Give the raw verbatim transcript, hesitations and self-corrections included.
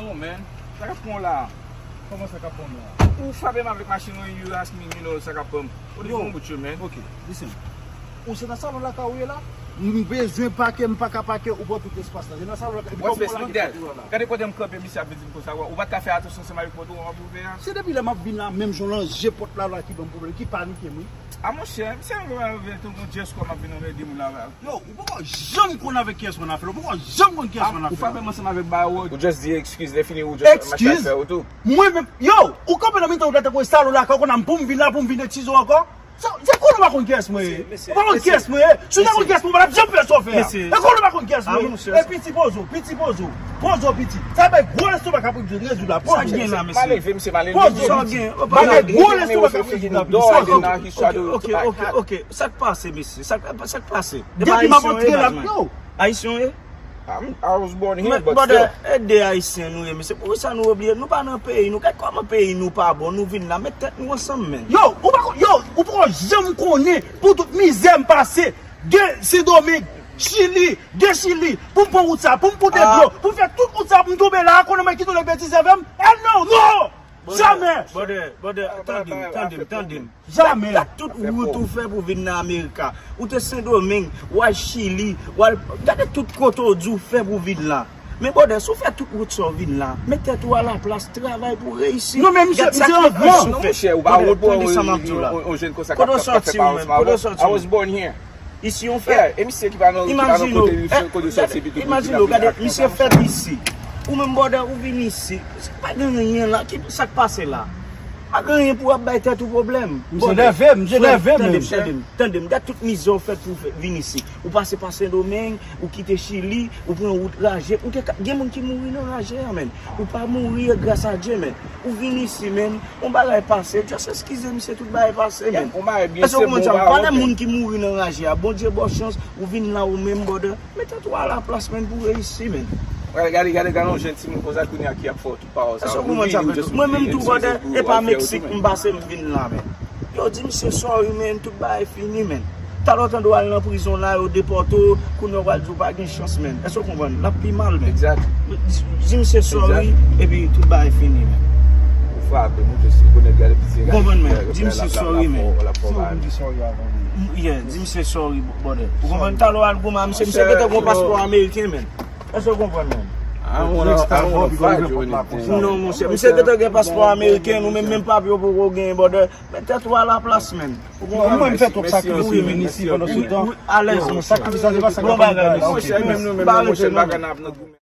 Oh, man. Sa k ap pran w la? Kòman sa k ap pran m la? Ou frape m avèk machin ou, you ask me, you know, sa k ap pran m. Ou di yon bout yo, man. Ok, listen. Ou se nan salon lakay ou ye la? M bezwen pake, m pa ka pake, ou pran tout espas la. Se nan salon lakay. What space? Look that. Gade kote m kanpe, misye ap vin di m konsa. Ou pa t ka fè atansyon ansanm avèk pòt ou w ap ouvè a? Se depi lè m ap vin la, menm jan w ranje pòt la la ki ban m pwoblèm, ki panike m, wi. A monchè, misye m konn avè tou, gon djès kòm ap vin anmède moun avè. Yo, ou poko janm konn avèk kiyès mwen afè. Ou poko janm konn kiyès mwen afè. Ou frape m ansanm avèk bawo. Ou just di excuse, lè fini ou just mach al fè ou tou. Mwen menm, yo, ou kanpe nan mitan wout la tankou salon lakay, ou konn ap pou m vin la, pou m vin eskize w ankò. Se, se konnen w pa konn kiyès mwen ye. Ou pa konn kiyès mwen ye. Si w te konn kiyès mwen, ou pa t ap janm fè sa w fè a. Se konnen w pa konn kiyès mwen ye. E piti poze w, piti poze w. Poze w piti. Sa bay gwo lestomak k ap rezoud la. Poze w. Mal elve, misye mal elve. Poze w. Bagay gwo lestomak k ap rezoud la. Poze w. Ok, ok, ok. Sa k pase, mesye? Sa k, sa k pase? Depi m ap antre la, yo. Ayisyen w ye? I'm, I was born here, but still. Ede ayisyen nou ye, mesye. Poukisa nou obliye? Nou pa nan peyi nou. Gad kòman peyi nou pa bon. Nou vin la, met tèt nou ansanm, men. Yo, ou pa ko-, yo, ou poko janm konnen pou tout mizè m pase. De Sendomeng, Chili, de Chili, pou m pran wout sa, pou m pote dlo, pou m fè tout wout sa, pou m tonbe la, konnen mwen ki tonbe betize avè m? Hell no, no! Jamè! Brother, brother, tande m, tande m, tande m. Jamè! Gad tout wout ou fè pou vin nan Amerika. Ou te Sendomeng, w al Chili, w al, gade tout kote w di w fè pou vin la. Men brother, si w fè tout wout sa w vin la, met tèt ou alaplas, travay pou w reyisi. Non, men misye, misye anvan. Non, monchè, ou pa wont pou yon jèn konsa k ap fè pawòl sa. Kote w sòti ou menm? Kote w sòti ou? I was born here. Isi yon fèt. Yeah, e misye ki pa nan, ki pa nan kote li, kote li sòti epi tout moun ki ap vin ak konsa. Imajine w, gade, misye fèt isi. Ou menm brother, ou vin isi. Pa gen anyen la. Ki sa k pase la? Pa gen anyen pou w ap bay tèt ou pwoblèm. Misye nève, misye nève menm. Tande m, tande m, tande m. Gad tout mizè w fèt pou w vin isi. Ou pase pa Sendomeng, ou kite Chili, ou pran wout raje. Ou te ka, gen moun ki mouri nan raje a, menn. Ou pa mouri e gras a Dye, menn. Ou vin isi, menn. Yon bagay pase, just eskize misye, tout bagay pase, menn. Èske w konprann sa? M pale moun ki mouri nan raje a. Bondye ba w chans, ou vin la ou menm, brother. Met tèt ou alaplas, menn, pou w reyisi, menn. Gade, gade, gade, gade yon jèn timoun konsa kounye a ki ap fè w tout pawòl sa. Èske w konprann sa m vle di w? Mwen menm tou, brother, e pa Meksik m pase m vin la, menn. Yo di misye sorry, menn, tout bagay fini, menn. Talè w tande w al nan prizon la, yo depòte w, kounye a w pral di w pa gen chans, menn. Èske w konprann? L ap pi mal, menn. Di misye sorry, epi tout bagay fini, menn. Ou frape, montre si konnen gade piti gade. Konprann, menn. Di misye sorry, menn. Yeah, di misye sorry, brother. Ou konprann? Talè w al goumen a misye, misye gentan gon paspò ameriken, menn. Èske w konprann, menn? Non, monchè, misye gentan gen paspò ameriken, ou menm, menm papye w poko genyen, brother. Met tèt ou alaplas, menn. Ou konprann? Mwen, m fè twòp sakrifis pou vin isi pandan se tan. Alèz, monchè. Sakrifis la, se pa sa k ap fè bagay la. Monchè, menm nou menm, monchè, bagay n ap nan goumen.